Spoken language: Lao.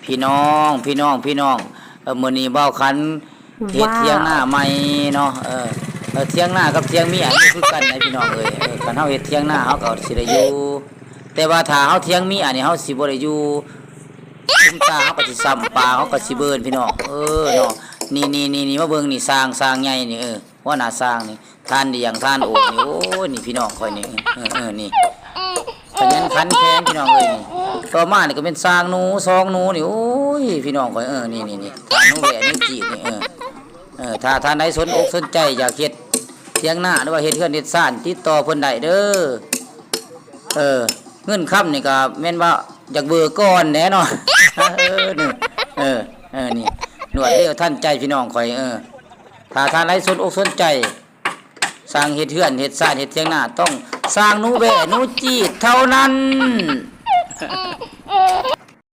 ພີ່ນ້ອງ ພີ່ນ້ອງ ພີ່ນ້ອງ ເອີ ມື້ນີ້ບ່າວຄັນເຮັດຖຽງນາໃໝ່ເນາະ. ເອີ ເອີ ຖຽງນາກັບຖຽງເມຍນີ້ຄືກັນນະພີ່ນ້ອງເອີຍ. ເອີ ຄັນເຮົາເຮັດຖຽງນາເຮົາກໍຊິໄດ້ຢູ່ ແຕ່ວ່າຖ້າເຮົາຖຽງເມຍນີ້ເຮົາຊິບໍ່ໄດ້ຢູ່. ຄຸນຕາເຮົາກໍຊິຊ້ຳ ປາເຮົາກໍຊິເບີນພີ່ນ້ອງເອີຍເນາະ. ນີ້ໆໆ ມາເບິ່ງນີ້ ຊ່າງ ຊ່າງໃຫຍ່ນີ້ ເອີ ຫົວໜ້າຊ່າງນີ້ ທ່ານດຽງ ທ່ານໂອນີ້ ໂອ້ຍ ນີ້ພີ່ນ້ອງຂ້ອຍນີ້ ເອີໆ ນີ້ ຂະຫຍັນຂັນແຂງພີ່ນ້ອງເອີຍນີ້. ຕໍ່ມານີ້ກໍແມ່ນຊ່າງໜູ ສອງໜູນີ້ ໂອ້ຍ ພີ່ນ້ອງຂ້ອຍ ເອີ ນີ້ໆໆ ທ່ານໜູແບ້ໜູຈີດນີ້ ເອີ ເອີ ຖ້າທ່ານໃດສົນອົກສົນໃຈຢາກເຮັດຖຽງນາ ຫຼືວ່າເຮັດເຮືອນເຮັດຊານ ຕິດຕໍ່ເພິ່ນໄດ້ເດີ. ເອີ ເງິນຄຳນີ້ກໍແມ່ນວ່າຢາກເບີກ່ອນແດ່ເນາະ. ເອີ ນີ້ ເອີ ເອີ ນີ້ ລວດເລັວທັນໃຈພີ່ນ້ອງຂ້ອຍ ເອີ ຖ້າທ່ານໃດສົນອົກສົນໃຈ ຊ່າງເຮັດເຮືອນເຮັດຊານເຮັດຖຽງນາ ຕ້ອງຊ່າງໜູແບ້ໜູຈີດເທົ່ານັ້ນ.